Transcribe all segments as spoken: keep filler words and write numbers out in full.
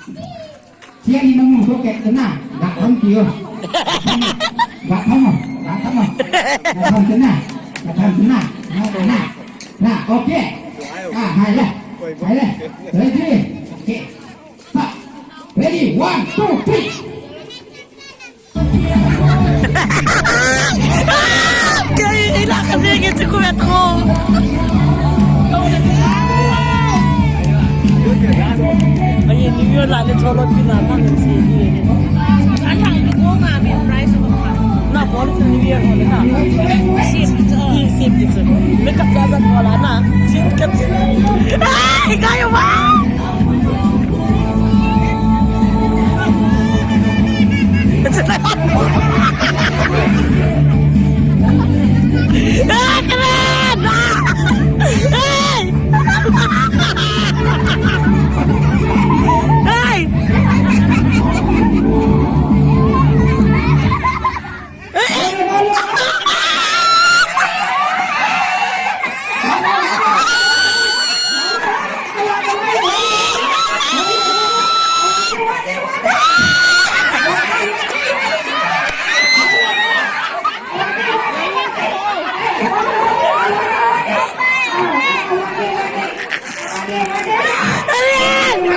Siang ni namu soket kena, gak thang kio. Gak thang mo, gak thang mo. Gak thang kena, gak thang kena. Na, na, na, okay. Ah, hai le, hai le. Ready? Okay. Start. Ready? One, two, three. Kei, ila ka zeng e, si ku metro. Ai, New Year la le cholo pina na le si ni. An hang ko nga mi price ko. Na bol New Year ho le na. Sip, sip, sip. Makeup ja ja ko la na. Sip ka. Ai, kayo ba.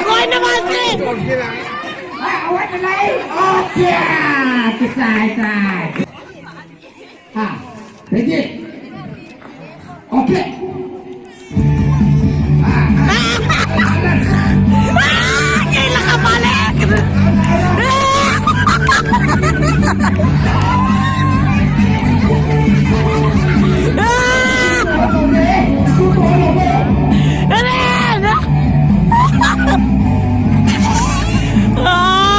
Koi na mati. Ah, awat na lai. Okay. Kisai, sai. Ah, ready? Okay. Ah, ah, ah, ah, ah. Ah, kailan ka balik? Ah! Ayan! Ah!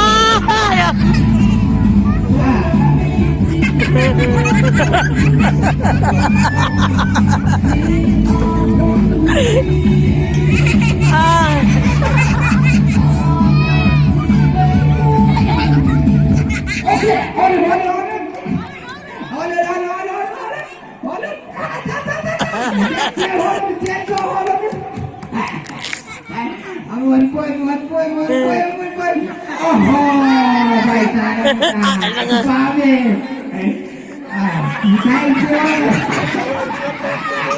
Ah! Okay, hold it, hold it, hold it. Hold it, hold it, hold it, hold it, hold it. Hold it. Hold it, hold it, hold it. Ah, one point, one point, one point, one point. Oh, baik, baik. Babe. Ah, thank you.